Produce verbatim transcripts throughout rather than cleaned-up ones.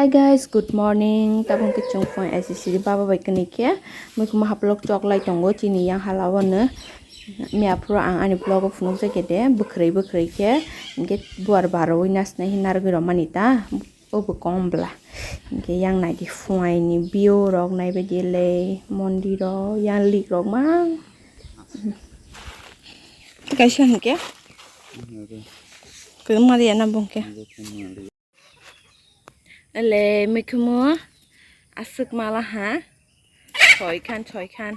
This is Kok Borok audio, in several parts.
Hi guys, good morning. Tabuk khe chwng phone S C C baba bai kwnwi khe mikhumo haplok choklai tongo chini yang hala o no. Miya phuru ang ani vlog o phunuk jai khe de bwkhwrwi bwkhwrwi khe hinkhe buar barowi nasnai hinwi narwgwi rwmani ta. O bo kom bla. Hinkhe yang naidi phuaini view rok naibaidi le mondiro yang lik rok mang. Kaisa hinkhe. Kwbangma riya na bo hinkhe. Ele mikhumo aswk mala ha. Soi khan, soi khan.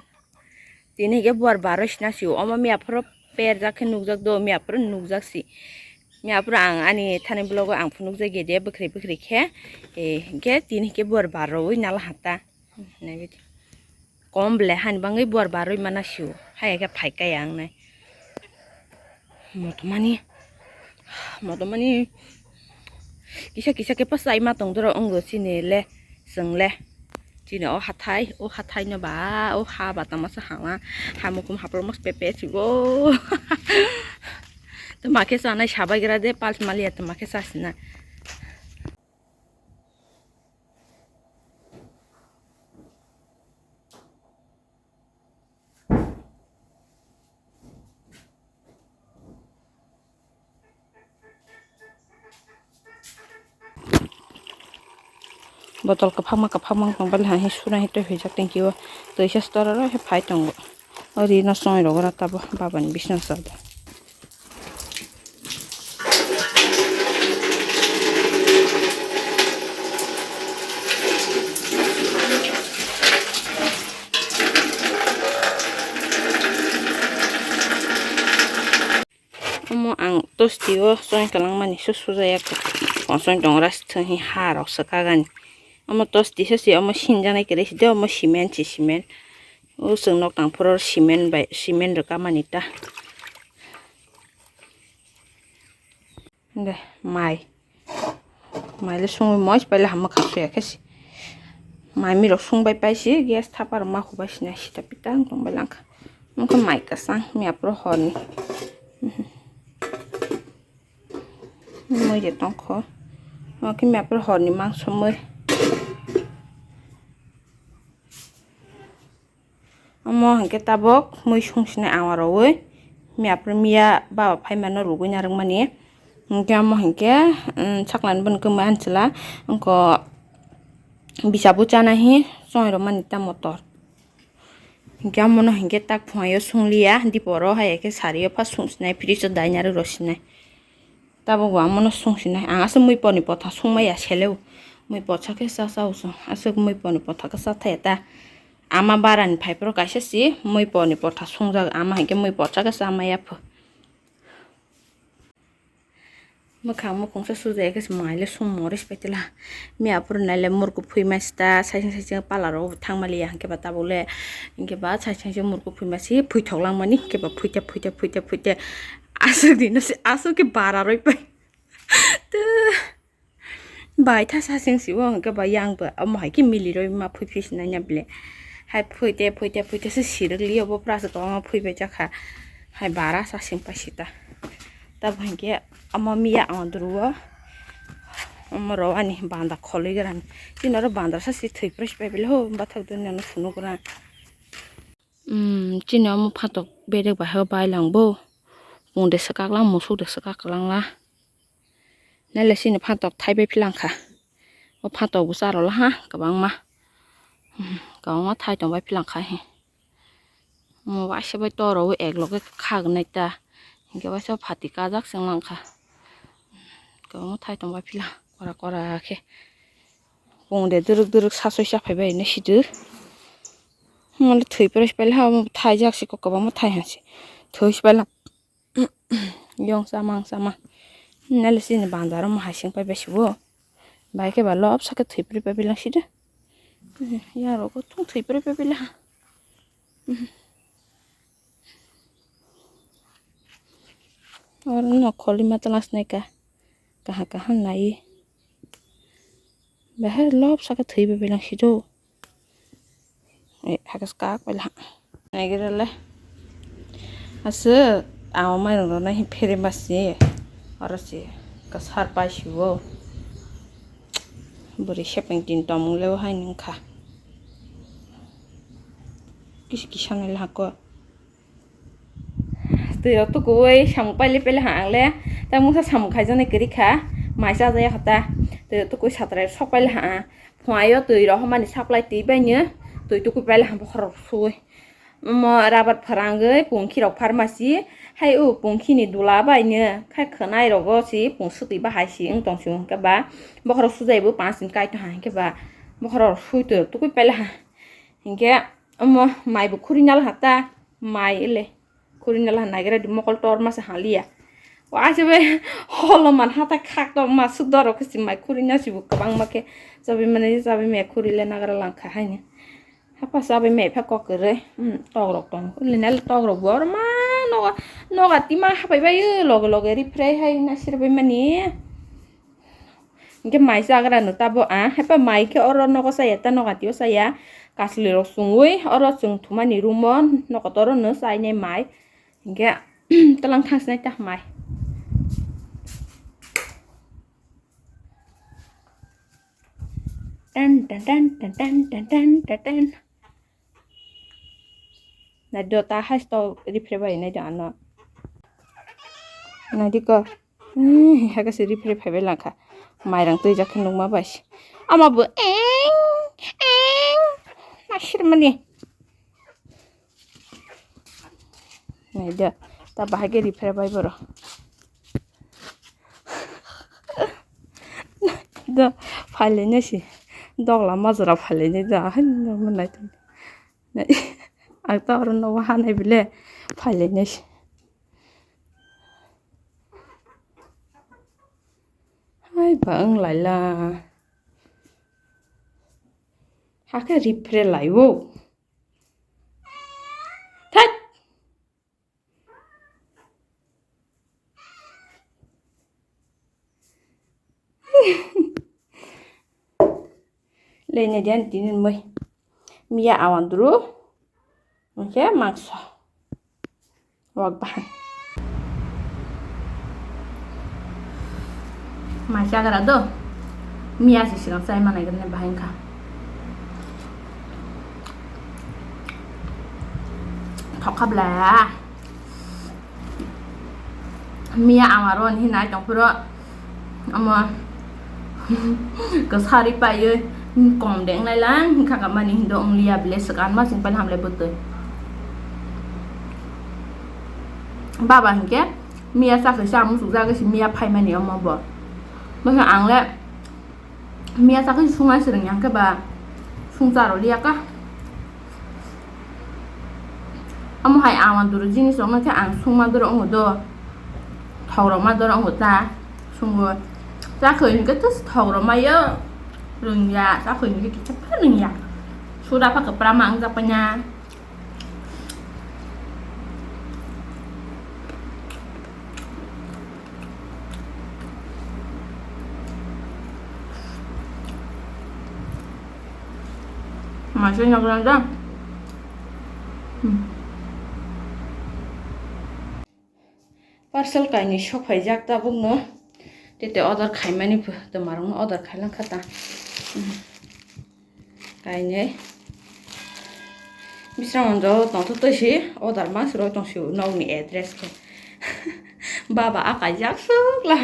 Tini hinkhe buar baroi sina sio. Omo miya phoro perjak khe nukjak do, miya phoro nukjak si. Miya phoro ang ani thani vlog o ang phunuk jai gede bwkhwrwi bwkhwrwi khe. Eh, hinkhe tini hinkhe buar barowi nala ha ta. Naibaidi. Kom ble hani bangwi buar barwi mana sio. Hai khe phai kaya ang nai. Motomani. Motomani. Kisa kisa khe pasai ma tong doro wngwi chini le. Chwng le. Chini o hathai, o hathai no ba, o ha ba tama sa hama. Ha mukum haplo mas pepe sibo. Tama khe sa nai sabai gra de pals malia tama khe sa sina. Botol kwphangma kwphangma wng tong bale hai suna hai tei huijak thank you. Twisa store oro hai phai tongo. O rino songwi rogora tabo babani bisna sal. Omo ang tosti o songwi kwlangmani su suja ya kho. Konsong tongra sithwng hi ha rok swkagani. Omo tosti se se omo sinjaknai kwrwi se de omo cement se cement. O chwng nok tang phuru cement bai cement rwkha mani ta. De mai. Mai le sungwi moch pai le hamma kha suya khe si. Mai mi rok sung bai pai si gas thapa rok ma hubai sina sita pita wng tong bai lang kha. Wng kha mai kwchang miya phuru horni. Mui de tong kho. Omo khe miya phuru horni mangso mui. Omo hinkhe tabuk mui sung sinai awa rowi. Miya phuru miya baba phaimano rugwi narwkmani. Hinkhe omo hinkhe, um, sakhlani bini kwmwi anchwla. Wngkha bisa bo chana hi chongrwmani ta motor. Hinkhe omono hinkhe tak phunaio sungliya. Diporo hai khe sario phas sung sinai fridge o dainari rw sinai. Tabuk bo amono sung sinai. Ang aswk mui porni potha sungmaya seleo. Mui potsa khe cha cha o chwng. Aswk mui porni potha khe cha thaya ta. Ama barani phai phuru kaisa si mui porni potha sungjak. Ama hinkhe mui potsa khe cha maya pho. Mwkhang mukhungsa sujaya khe se mai le sung mori se paitila. Miya phuru nai le murkuk phui ma sita saising saising parlour o thang maliya hinkhe ba tabuk le hinkhe ba saising saising murkuk phui ma si phuithok langmani hinkhe ba phuite phuite phuite phuite aswk dino se aswk khe bara rwi pai. Tw. Bai tha sasing si o hinkhe ba yang bo omo hai khe mili rwi ma phui phi sinai ya bile. Hai phuite phuite phuite se sirwk li obo pura se kwbangma phui bai jakha. Hai bara sasing pai sita. Tabo hinkhe omo miya ang duru o. Omo ro ani banda kholwi gra ni. Chini oro bandra sa si thwi pres pai bile ho bathak dun nang phunuk gra. Umm, chini omo phatok berek bai hai o bai lang bo. Pung de swkak lang, musuk de swkak lang la. Nai le chini phatok thai bai phi lang kha. O phatok bo cha rw la ha kwbangma. Umm, kwbangma thai tong bai phi lang kha he. Omo waisa bai to rw o ek loge kha gnai ta. Hinkhe waisa phati kajak se wng lang kha. Kwbangma thai tong bai phi lang kora kora khe. Pung de dwrwk dwrwk sasoi chaphai bai hinwi sido. Mole thwi pore se paila ha omo thai jak se kok kwbangma thai ha se. Thwi se paila. Yong chamang chamang. Nale chini bandar omo hai seng pai bai sibo. Bai khe ba lobsa khe thwi pore pai bilang sido. Yang rogo thung thwi pore pai bila ha. Oro no kholi ma tala snai ka. Kaha kaha nai. Bahar lobsa khe thwi bai bilang sido. E, hagas kak pai la. Naigira le. Aswk, ang o mairung rok nai phere ma si. Oro si, kwsar pai si o. Bwrwi seventeen tongmung le o hai wngkha. Kisa kisa nai lako. Twi rok tukuwi samung paile paile ha ang le. Ta mungsa samung khaijaknai kwrwi kha. Mai chajak ya kha ta. Twi rok tukuwi satrai sok paile ha ang. Phunai o twi rok mani supply twi bai no. Twi tukuwi paile ha bokhorok suwi. Omo rabar pharangwi pungkhirok pharmacy, hai o pungkhini dula bai no khai khwnai rogo se pung swtwi bahai se wng tong se hwnkhe ba bokhorok sujai bo panch din kai tong ha hwnkhe ba bokhorok sui twi tukui paila ha hwnkhe omo mai bo khuri nal ha ta mai ele khuri nal ha naigra di mokol tor masa ha liya o aise bai holo man ha ta khak to ma suk doro khe se mai khuri na se bo kwbangma khe chabi mani chabi me khuri le nagra lang kha haino. Hapha chabai mepha kok kwrwi, hmm, tokrok tongo. Ulina le tokrok bo oro ma nogo, noga tima hapai bai o, loge loge ri phrai hai na sir bai mani. Hingke mai chagra no tabo ang, haipa mai khe oro nogo chaya ta noga tio chaya. Kasli rok chungwi oro chwng thumani room o nokotor no chainai mai. Hingke tlang thang sinai ta mai. Ten, ten, ten. Nai do ta hai sto rifre bai nai do ano. Nai di ko. Hmm, ha ka se rifre phai bai langkha. Mairang twi jak khe nungma bai. Ama bo eng, eng. Nasir mani. Nai da, ta bahai khe rifre bai boro. Da, phailai nai si. Dogla majra phailai nai da, hai nang ma nai tong. Nai, ang ta oro nogo hanai bile, phailai nai si. Hai ba wng lai la. Hakhe rifre lai o. Thait! Lei ne dian tinin moi. Mia awan duru. Oke, makso. Wak bahan. Mai chagra do. Mia se sigang chai manai gane bahai wngkha. Thokha bla. Mia amaro ni hinai tongphuru. Omo kwsari paiwi kom de wngnai lang hinkha ka mani hindo wngliya bile swkang ma sing pailham le bwtwi. Baba hinkhe miya chakhe cha muchuk jagwi se miya phaimani omo bo. Bwkha ang le miya chakhe sungna swrwngya hinkhe ba sungcha rw liya ka. Omo hai ang doro jinis rok no khe ang sungma doro wngo do, thok rok ma doro wngo ta sungo. Chakhwi hinkhe just thok rok ma yo rwngya, chakhwi hinkhe kisa pha rwngya. Suda pha kwpra ma wngjak paina. Masih nyokran dah. Hmm. Parcel kainwi sok phaijak tabukno. Tete order khaimani ph-, twmarokno order khailang kha ta. Hmm. Kainwi. Bisrang onjo tongthoktwi si order ma swrwk tong si nokni address khe. Baba a kaijak swk la.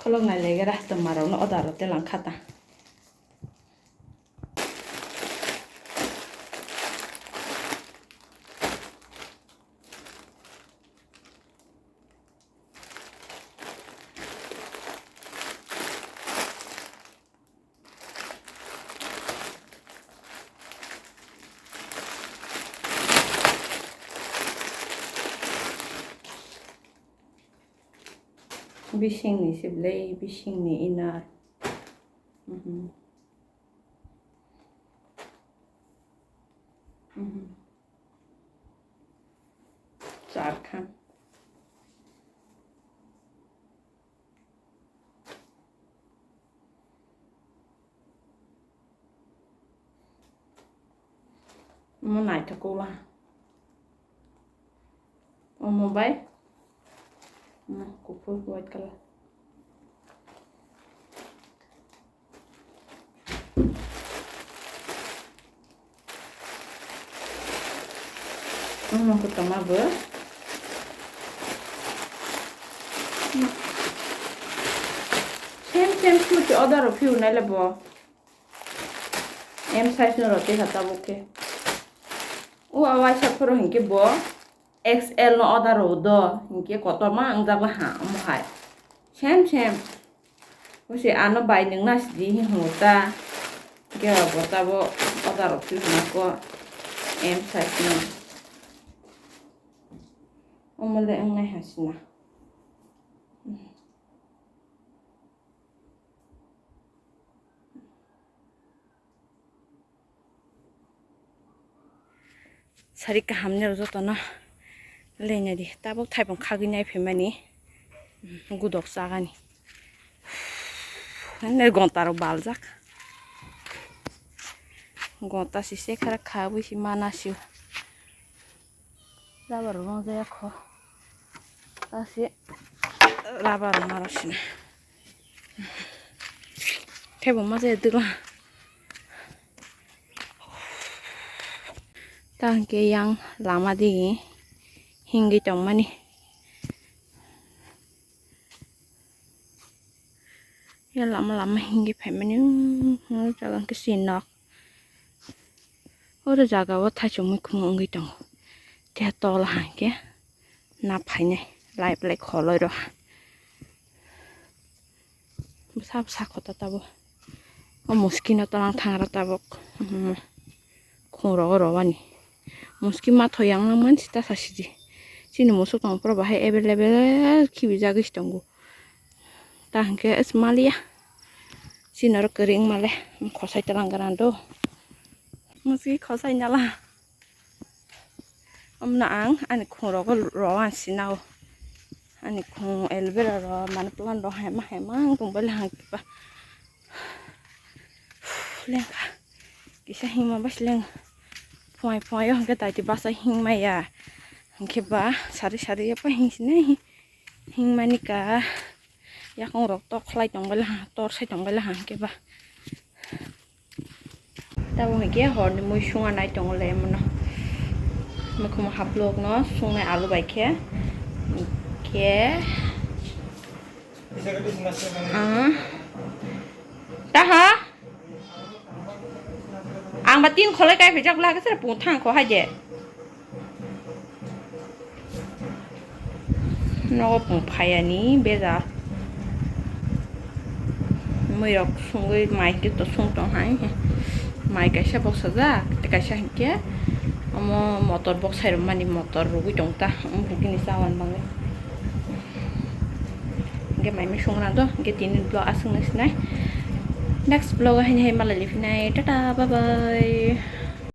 Kholok nai legra twmarokno order rw telang kha ta. Bisingni se belai bisingni inner. Mhm. Mhm. Charkha. Omo naithok kula. Omo bai. Omo kuphur white colour. Omo khe tongma bo. Same same smoothie order rw phiyo nai le bo. M size no rw tei ha tabuk khe. O a waisa phoro hinkhe bo X L no order rw do hinkhe kotorma wngjak le ha omo hai. Same same. Busi ano bai nwng na sidi hinwi hwngo ta. Khe bo tabo order rok twi hwnna kho M size no. Omo le wngnai ha sina. Sari kaham ni rw jotono leinai di. Tabuk thaipung khagwi nai phaimani, gudok chagani. Hwnwi gonta rok baljak. Gonta si se khara khabwi si mana sio. Rubber rok nang jaya kho. Ta se rubber rok maro sina. Thaipung ma jaya dwla. Ta hwnkhe yang lama digi hingwi tongmani. Ya lama lama hingwi phaimani, o jaga hwnkhe si nok. Oro jaga o thaichung muikhung wngwi tongo. Tei tola hwnkhe na phainai lai belai kholoi rw. Bwsa bwsa kota tabuk. O muski no tolang thangra tabuk. Hmm. Khung rogo rowani. Muski matho yang nang man sita sasidi. Chini musuk tong pura bahai available khibijagwi si tongo. Ta hwnkhe es maliya. Chini oro kwrwi wng male. Khosai tolang gana do. Muski khosai nala. Omo no ang ani khung rogo rowan sinao. Ani khung aloe vera rok, money plant rok, haima haima wng tong bali hang kiba. Lengkha. Kisa hingma basi leng. Phuai phuai o hwnkhe daiti basa hingmaya. Hwnkhe ba sari sari ya pa hing sinai. Hingmani ka. Yakung rok tok khlai tong bali hang, tor sai tong bali hang khe ba. Tabuk hwnkhe horni mui sunga nai tongo le, omono mokhumo haplok no sungnai alu bai khe. Hwnkhe, ah, taha ang ba tin kholai kai phaijak bwla khe sere pung thang kho hai je. Nogo pung phaiya ni bejal. Mui rok sungwi mai hwnkhe to sung tong hai. Mai kaisa boksajak, tei kaisa hwnkhe omo motor boksai rwmani motor rwgwi tong ta. Omo bugini chawan bangwi. Hwnkhe mai mui sung rwna do, hwnkhe tini vlog aswk nai sinai. Next vlog o haini hai malai liphinai. Tata, bye bye.